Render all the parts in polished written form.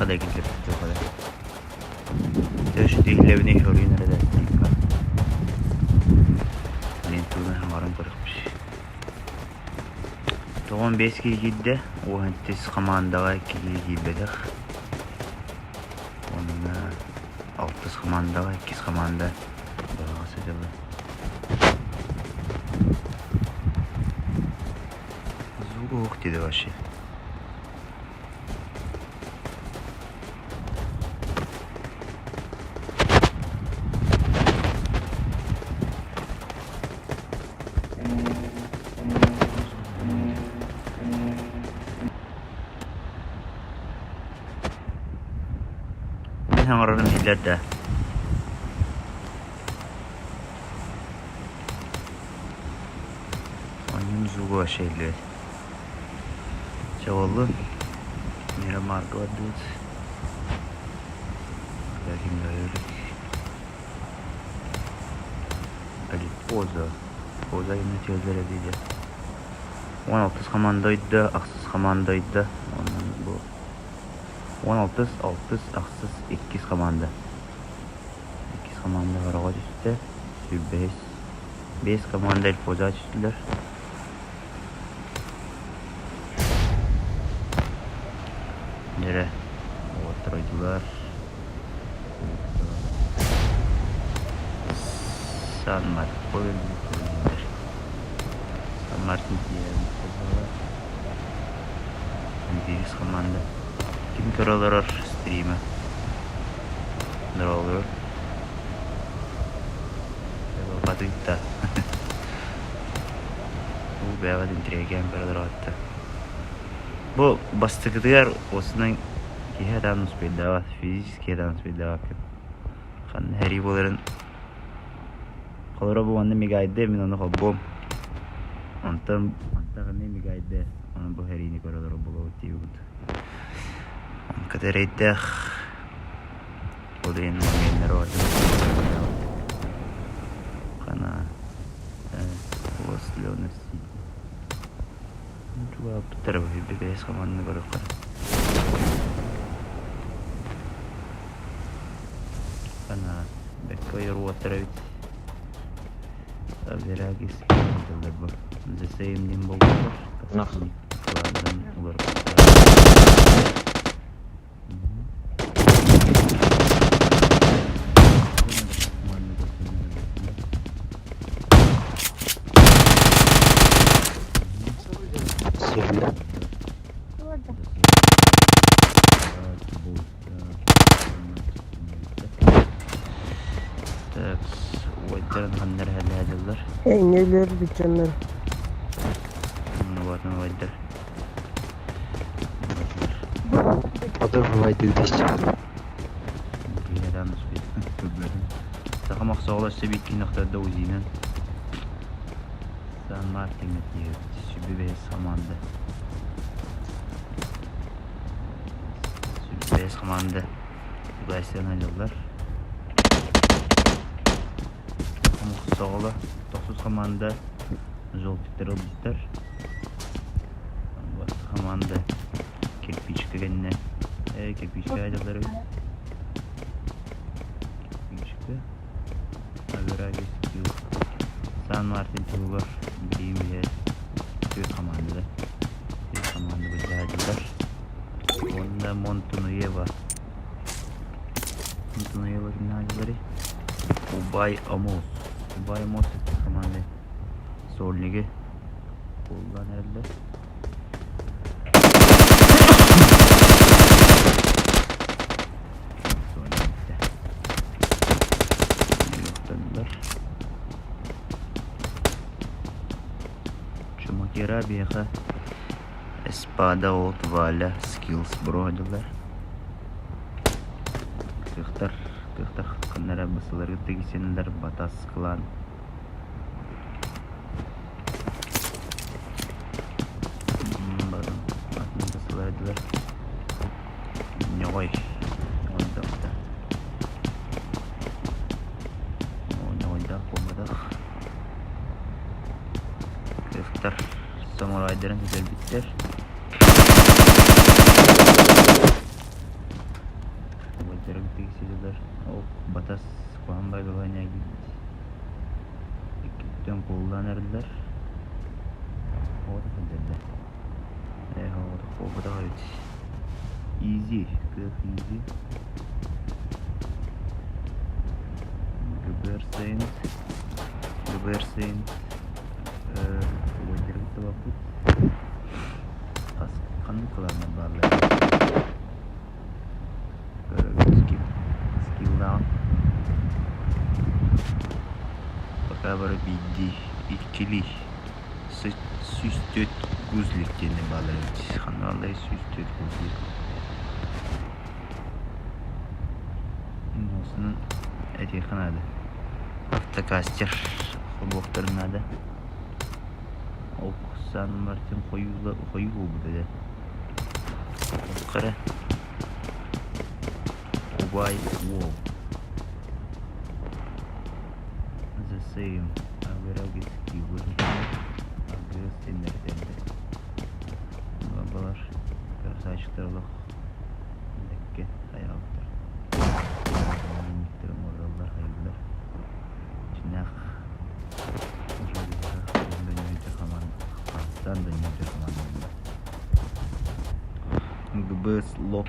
да киллэрбит туох эрэ. Төһө иһэлэбин эрэ да Мин тугун хаҥаран көрөхпүт. 95 киһи киирдэ, 18 хамаандаҕа киһи киирбэтэх. Уонна алтыс хамаандаҕа иккис хамаанда быһаҕас сытабын. Звук диде вообще. Мин оҥорорум иһиллэр да. Онньум звуга вообще иһиллибэт. Чэ буоллун. Мирамарга бардыбыт. Ким да өлүк. Поза. Поза инна тиэллэр эбиде. 16 команда ойда, ахсыс команда ойда. Онон бу 16, алтыс, ахсыс, иккис команда. Иккис команда хороҕо түстэ. Сүүрбэһис. Биэс команда Эльпоза түстүлэр. Дьэрэ, уоттаройдулар. Сан Марко Сан Мартин Биэс команда. Ким көрө олорор стрима? Здорово. Батыйда. Бу бэйэҕит интригээн көрө олороҕут. Бу бастакытыгар осынан киһи атаан успейдаабат, физически атаан успейдаабаккын. Ханна сэрии буоларын холоро бу манна мигайды, мин ону холбуом. Онтон антах эмиэ мигайды, ону бу сэриини көрө олорор буолуобут диэбит. Кэтэрэйдээх ол иһин моменнары ордук хана после Чугаһаппыттара бэйэс хамаанны көрөххө. Ана бэккэ ойор уоттар эбит. Верагис бу. The same диэн буолбуттар. Кылааннарын уларыппыттар. Север. Так, уойдарын ханнар хәлләдилер. Эҥэлэр бүтэннэр. Вот уойдар. Саха мохсоҕоло өссө биир охтордо УЗИ-нан Сан Мартиҥҥа тиийэбит. Сүбэ бэһис хамаанда. Сүбэ бэһис хамаанда Васяны дьыллар. Мохсоҕоло тохсус хамаанда желтиктар ылбыттар. Хамаанда кирпичка кэннэ кирпичка дьыллар эбит. Кирпичка. Аверагис Килл. Сан Мартин туһугар бириим иһэр түөрт хамаандада. Түөрт хамаанда былдьаһадылар. Уонна Монтунуева. Монтунуева кимнээҕилэрий? Убай Омос. Убай Омос команда сольниги кууллаан эрэллэр. Чумакера биэхэ Эспада от Валя Skills броодилар. Кыахтар, кыахтар ханна эрэ бысыларга тигисиннэр Батас клан. Атын бысылардылар. Ньоҕой. Ньоҕойдоохто. Ньоҕойдоох буолбатах. Кыахтар самурайдарын сүтэрбиттэр. Уолаттары кытта кэпсэтэллэр. Ол батас куһаҕан баҕайы киирбит. Иккиттэн куолулаан эрэллэр. Оҕото сылдьаллар. Ээ оҕото буолбатах эбит. Изи, кыах изи. ГБР Saint, ГБР Saint убайдары кытта барбыт. Хас ханнык кылааннар бааллар? Скилл, скилллааҕын. Пока бары биирдии, иккилии 104 гузлик диэни бааллар эбит. Ханна баалларый 104 гузлик? Осунун этиэххэ наада. Автокастер холбуохтарын наада. Ол Сан Мартин хойуу буолбут этэ. Хара Убай уол. The same. Агырагит кибыр. Агыс теннердерде. Балар красавчиктар олох лекке хайаабыттар. Оҥороллор хайыылар. Чинах ГБС Лоп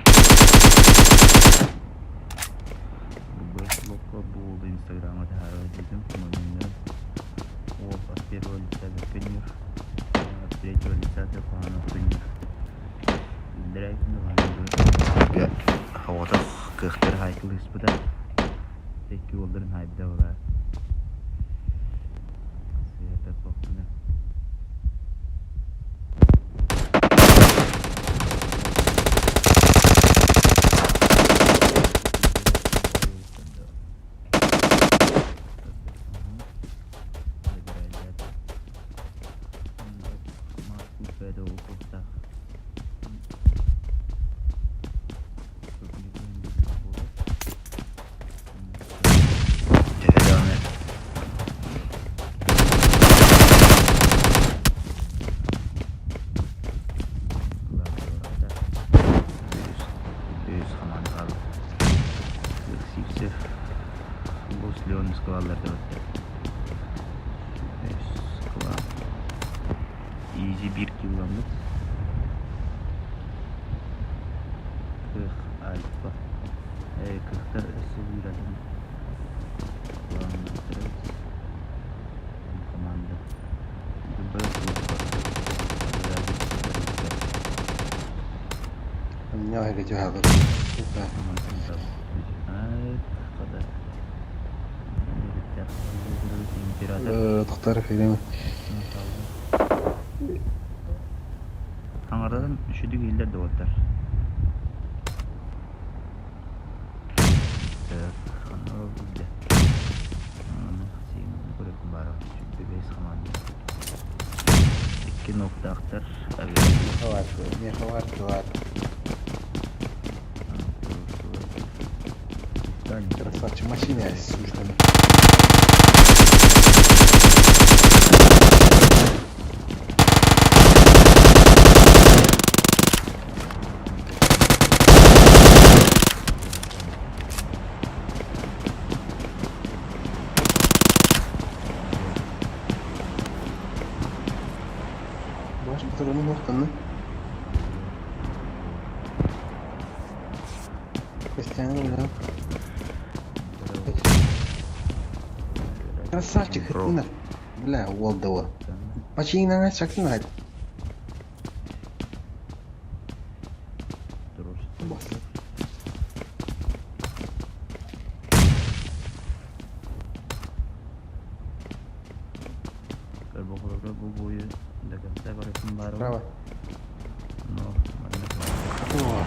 ГБС Лопка буолду инстаграмҥа таһаарар дьиэтим моментнарын уол от первого лица бэккэннир от третьего лица куһаҕан көннүр Оҕотох кыахтары хаайтылыспыта икки уолларын хаайбыта буолаа Света суохпуна Төһө даҕаны Үс хамаанда хаалла. Сивцев, Лос Леонес кылааллар да Үс кылаан. Изи биир килламмыт. Кых Альфа. Кыхтар өссө биир атын кылааннахтар эбит. Команда. Тохтор фильм. Таҥарадан үчүдүк иһиллэр доҕоттор. Так, ханна билдэ. Бэс команда. Икки ноктаахтар. Меховар, бар. Красавчик, машина суждена. Баш патроны мохтанны. Костяны да. Красавчик, хытынар. Бля, уол да уол. Починана чакнать. Бас. Бу бою до конца барытын баар. Справа. Но О.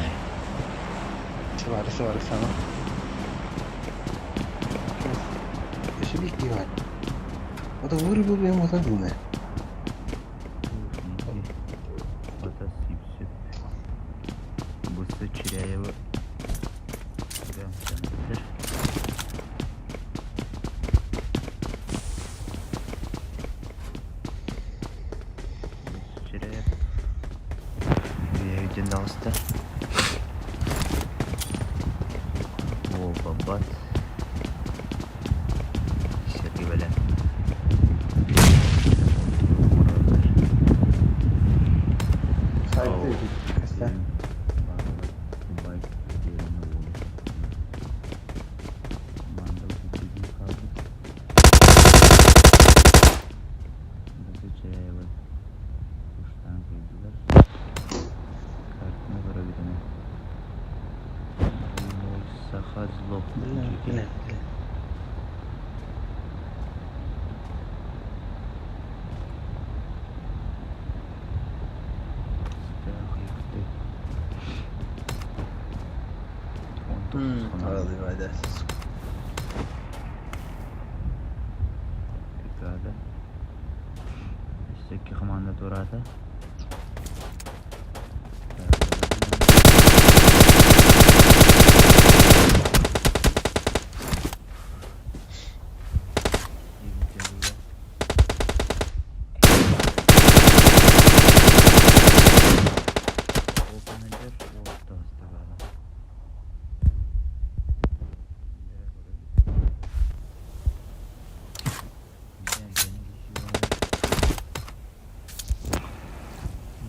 Савары, савары, сама. Ошибись, Иван. Вот вырубил бы ему задумное. Бысы Чиряева. Чиряев. Үйден алыста. Буолбат. Сэрги бэлэм. Сайты кэстэ. Бля, бля, бля. Аралыйбайда. Бригада. Өссө икки команда туораата.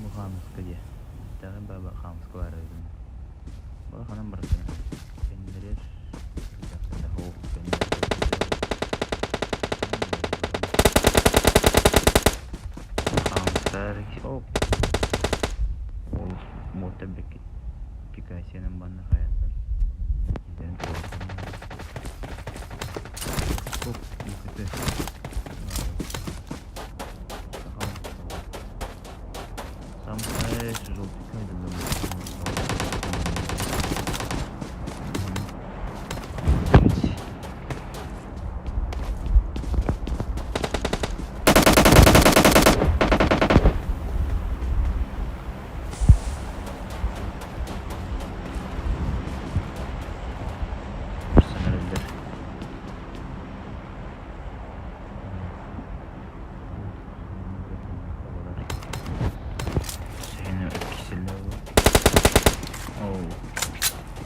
Бу хаамыска диэ. Даҕы баба хаамыска баар эбит. Бу ханан барытын кэннилэригэр Хаамыстар оп ол муота пикасиянан банна хайаттар. Оп, икити. Самая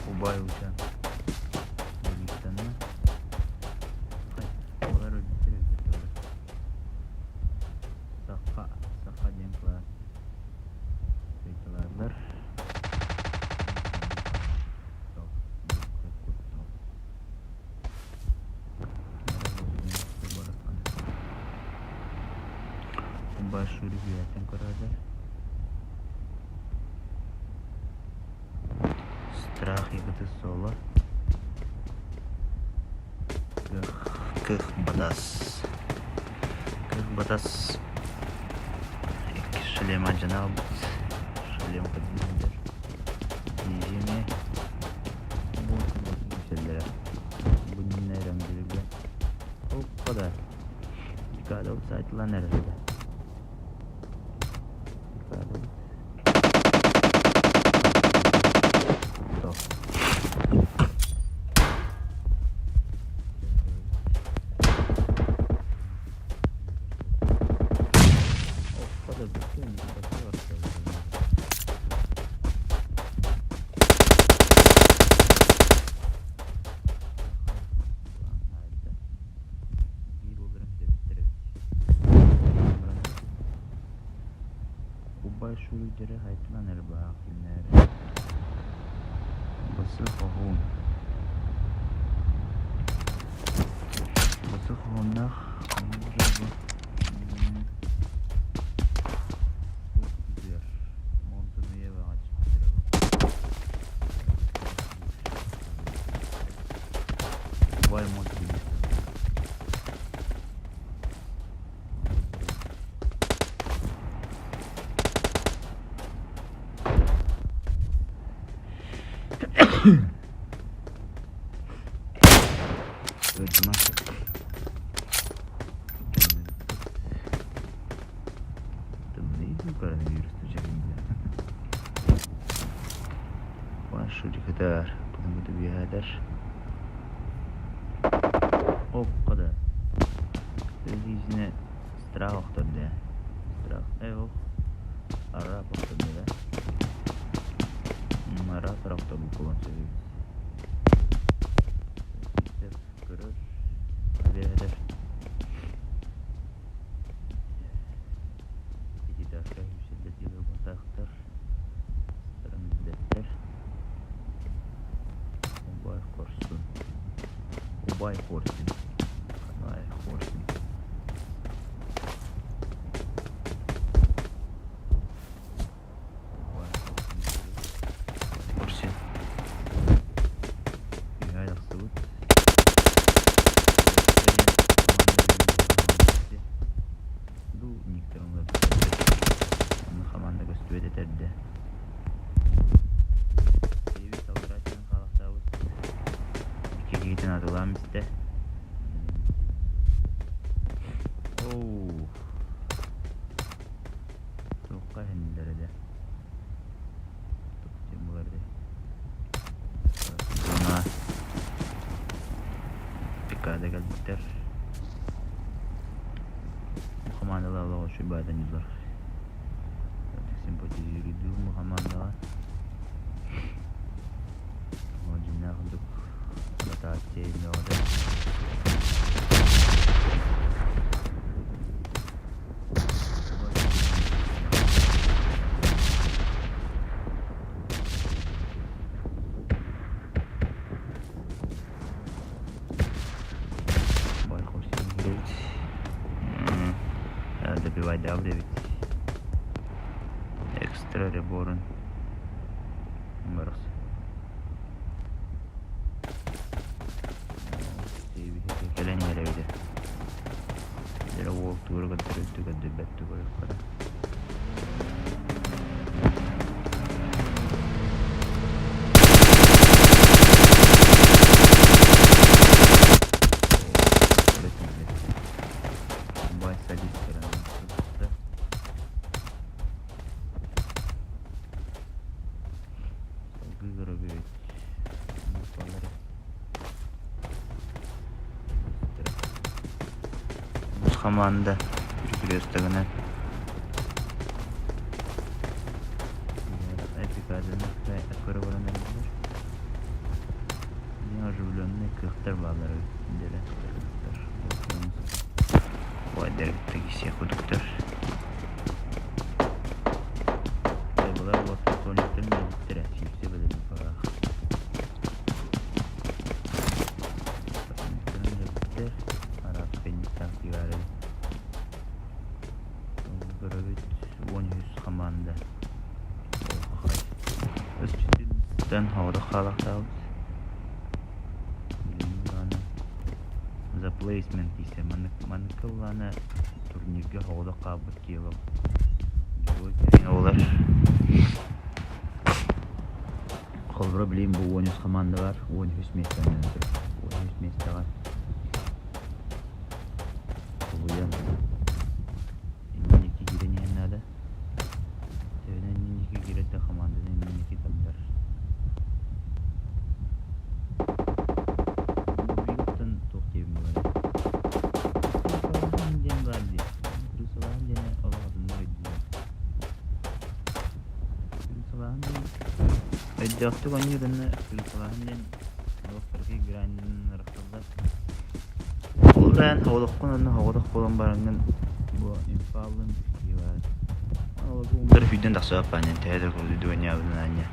Убай учан Дагестанна Олар өлбүттэр өлбүттэр Саха Саха диэн кылаас Кыйталаарлар Убай Шурик үөһэттэн көрөөдө Страх ягоды соло Кых батас Кых батас Икки шлем алдьана ылбыт Шлем кырдьыгар Нижнее Бу Бу иннинэ эрэмдьилгэ Оппа да Декада сайтылан эрэллэр Убай шүрүдэрэ хайдынан эрбаах кинээр Басы хоһуун Басы хоһууннаах Убай Шурикатар, потому Оппада. Өзүнө страх охторду Страх. Ох. Арап охторду да. Арап охторду кулан сөбү. Хорсун. Убай Хорсун. Убай Хорсун. Убай Хорсун. Үһэ тахсыбыт. Ду никтер Онно хамаанда көстүбэт этэрдэ. Дэвид аллараа хаалахтаабыт. Икки киһитин атылаан истэ. Оу. Туохха иһиннилэр этэ? Туох диэн буолар этэй? Зона Пикада кэлбиттэр. Бу хамаандалар олох үчүгэй баайдан дьулар. Симпатизируйдуум бу хамаандаҕа. Дьиҥнээх курдук ротация бөҕөтө. Добивайдаабыт эбит. Экстра реборун. Барахсан. Кэлэн иһэр эбитэ. Дьэ уол туора көрдөрүттү көрдөрбөттү көрүөххэ. Салгыы көрөбүт. Үс хамаанда перекрестогынан көрө баран эрэллэр. Оживленный кыахтар бааллар эбит. Дэрэ кыахтар. Ой, кисиэх кудуктар. Былар уоттар туалеттарын билбиттэрэ, сүүсэ бэлэми параах. Араас фенниктаах киһи Көрөбүт 13 хамаанда. Өстүттэн оҕото хаалахтаабыт. За placement десе маннык ыллаана турнирга оҕото хаалбыт киһи Герой Холобура билигин бу 13 хамаанда бар, 13 миэстэни 13 миэстэҕэ Тулуйан инники киирэн иһэн наада. Төһөнөн инники киирэр да хамаанданы инники тардар. Мобилтан туох диэбин буоларый? Крысалааһын диэн баар дии. Крысалааһын диэни олох атыннык өйдүүллэр. Крысалааһын диэн өйдөөхтүк оонньуур уонна крысалааһын диэн олох кыракый граннын арахсаллар. Ол эрэн олоххун уонна соҕотох буолан бараҥҥын бу инфаллын киһи баар. Күүтэн тахсыбаппаан төһө да курдук аанньа.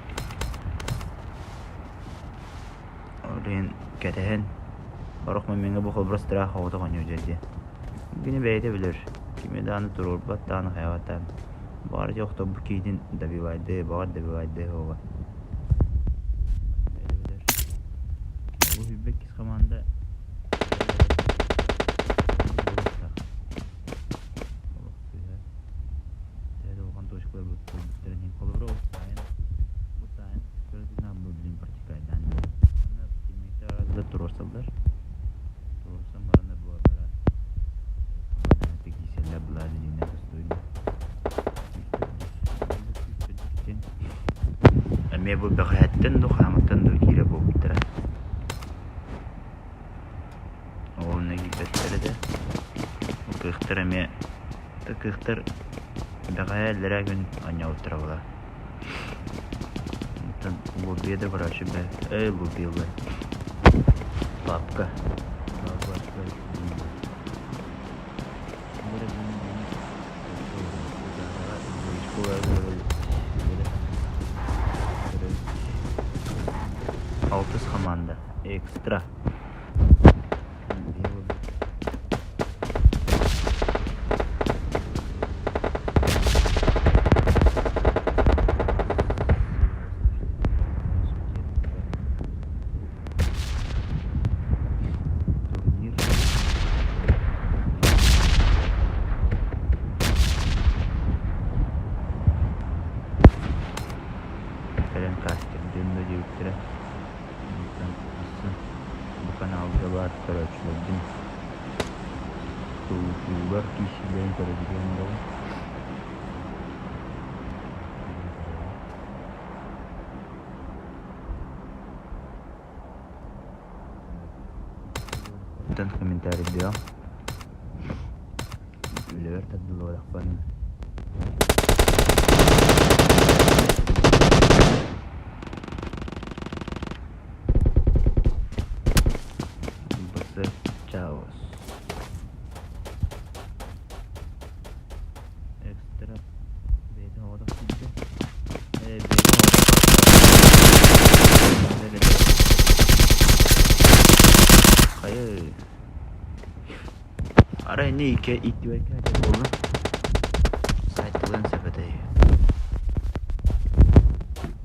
Ол иһин кэтэһэн сорох мөҥҥө бу холобура страх оҕото оонньуур дьэ. Кини бэйэтэ билэр, кими даҕаны туруорбат даҕаны хайаҕа даҕаны. Баҕар дьэ охторбут киһитин добивайдыы, баҕар добивайдыы суоҕа. Бэйэтэ билэр. Бу сүүрбэ иккис команда олох сыыһа. Төһө да улахан точкалар буолбуттарын иһин холобура ол сайын бу сайын көрөтүнэ бу билин практикайдаан Онно тиммиттэр туруорсаллар. Туруорсан бараннар буолаллара киирсэллэр былаады дьиҥнээх достойно. Эмиэ бу бэҕэһээттэн дуу, хаамыттан дуу киирэ буолбуттара. Уонна киирбэттэр этэ. Кыахтар эмиэ кыахтар бэҕэһээ иллэрээ күн оонньообуттара буолар. Оттон Лобия да короче бэ эй Лобия Папка. Алтыс хамаанда. Экстра. Турнир. Кэлэн кастердыын да диэбиттэрэ. Онтон бу каналга баар көрөөччүлэрбин тулутуулар киирсиилэрин көрө оҥоробун. Оттон комментарийдыам. Үлэбэр тардыллыбатахпын. Басы Чаос. Экстра бэйэтин оҕото киирдэ. Ээ бэйэтин оҕото Хайа Арай ини икки иттибэккэ буолла. Сайтылыан сөп этэй.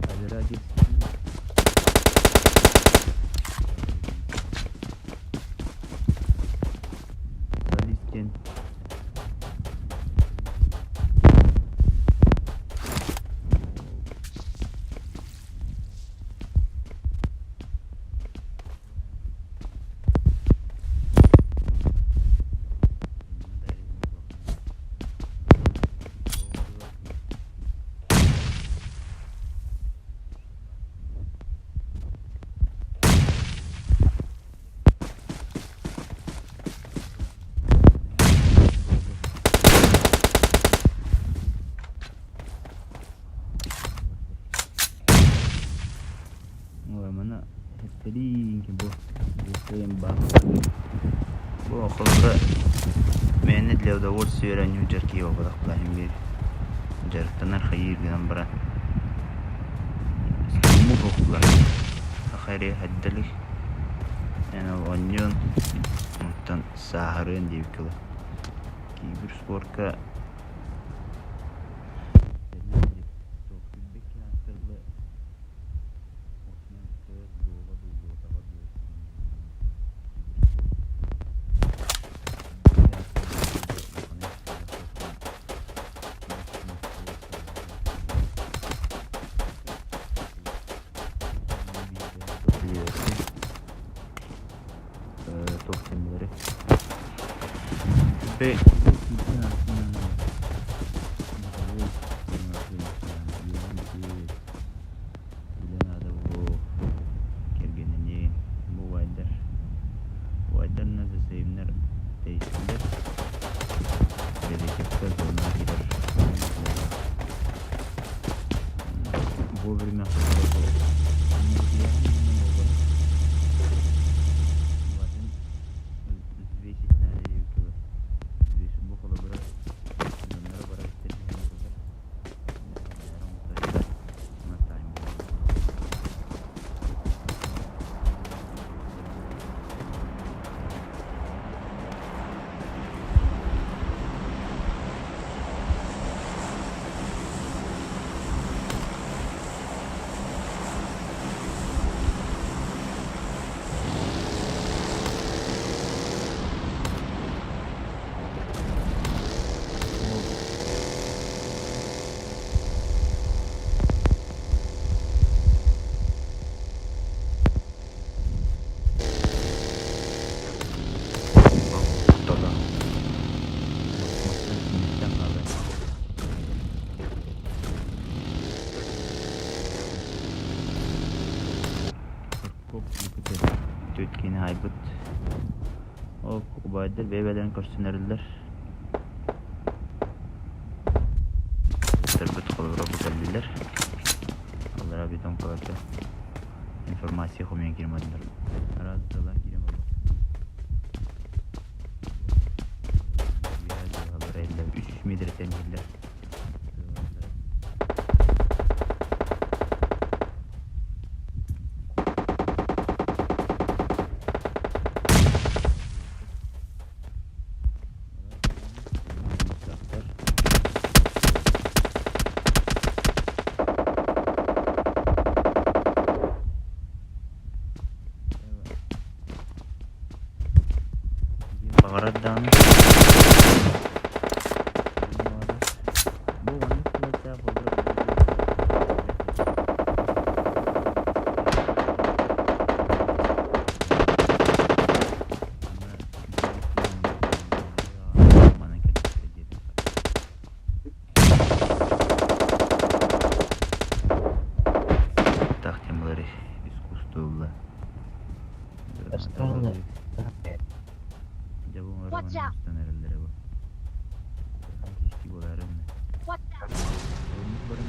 Алера диэн Маны эттэриин бу Бу холобура мээнэ для удовольствия оонньуур дьарык буолбатах иһин биир дьарыктанар хайыыр гынан баран саха эрэ хайдалый эн ол оонньуон онтон сааһырыан диэбиккэ дылы киберспорка Туох диэн Үлэ наада буолуо, кэргэнинии, бу убайдар, убайдар Назасеевнар тэйистилэр, Берекетка зонаҕа киирэр Вовремя взвесить надо диэбиккэ бу холобура дьонноро бара Түөрт киһини хаайбыт. Ол убайдар бэйэ-бэйэлэрин көрсүнэрэллэр. Төрбүт холобура бу кэллилэр. Аллара бетон кыларга информация хомуйан киирэн бардылар. Араас дьыала киирэн барбыт. Үс метртэн иһиллэр. даҕаны. Бу маннык түбэлтээх холобура Манан кэлбиттэр диэтэххэ. Так темалары искусство ылла. Странно. Дьэ бу Watch out. устан эрэллэрэ бу. Кистии буолаары гына. Watch out. Оннук баран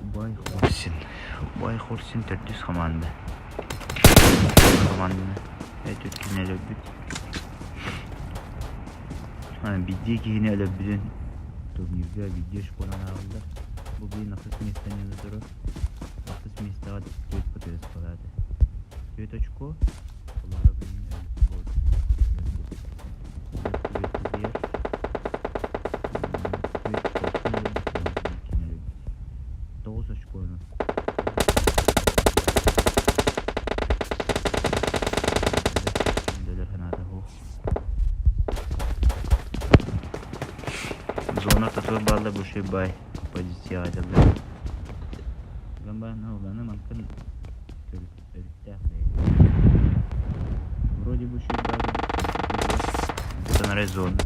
Убай Хорсин. Убай Хорсин төрдүс хамаанда. Хамаанданы өтүт кини өлөрбүт. Биирдии киһини өлөрбүтүн турнирга биирдии школаны ааҕыллар. Бу билин ахсыс миэстэни ыла турар. Ахсыс миэстэҕэ түөрт ПТС балаата. Түөрт очко. Олоро билин Тоҕус очкону. Өлөр санаата суох. Зона татур баалла буши бай позицияҕа дьаллар. Гамбан мантан өрүттээх Вроде бы Санарай зона.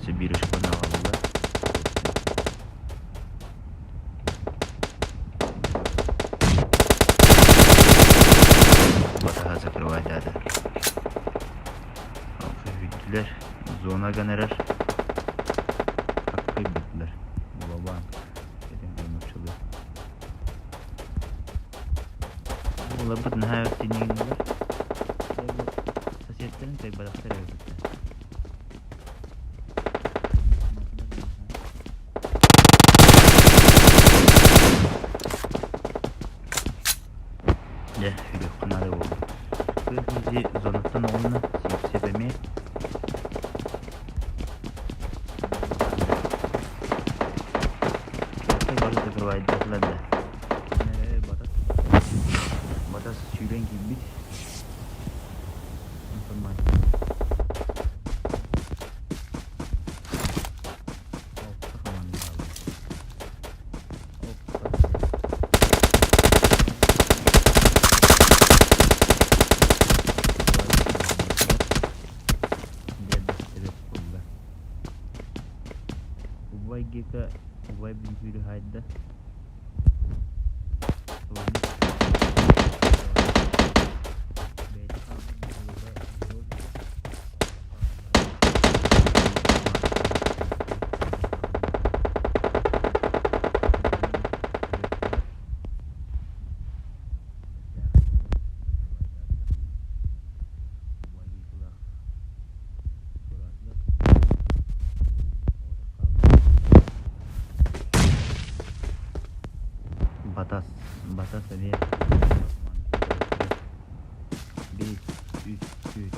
Сибирь аҕалла. Батаһа закрывать надо. Бүттүлэр. Зона гонорар. Аккый бүттүлэр. Лобан. Этим көмөкчүлөр. Оларбыт наһаа өртүннүгүннүлэр. Соседтарын кайбадахтар өлбүттэр. Дьэ, сүрүөххэ наада буолла. Кыыс изи зонаттан оҕунна, сиэпсиэп эмиэ. Бары закрывайдаатылар да. Батас, Батас сүүрэн киирбит. Информация. Алта команда хаалла. Убай Гека убай бүлүүрү хаайда. Батас, Батас эмиэ биир, үс, үс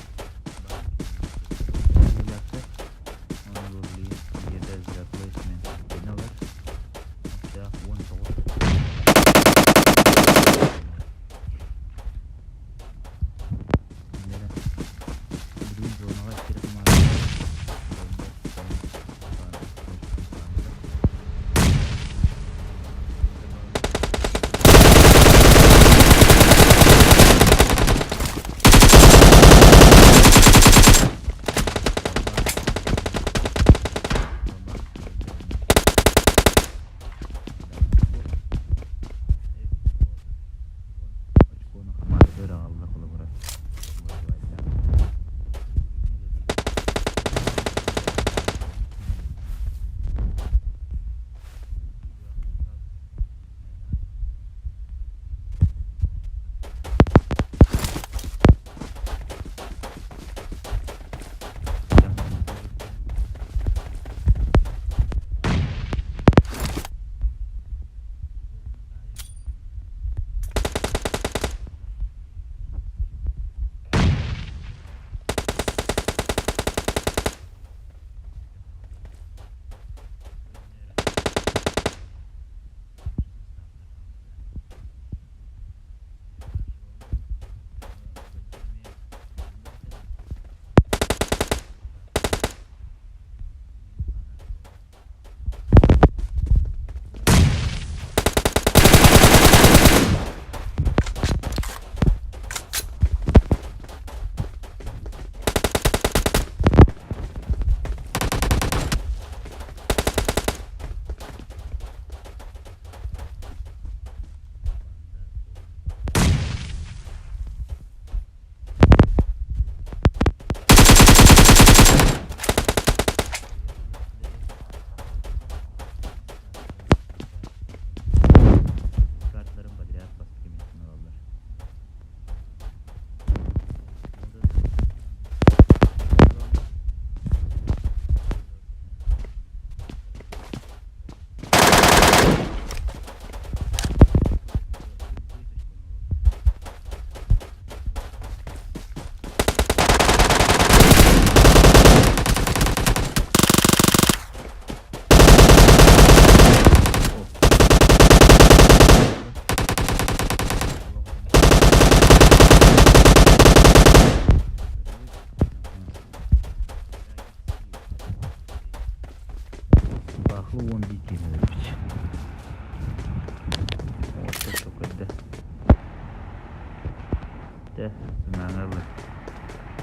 Сахалыы 11 киһини өлөрбүт. Уоттар көрдө.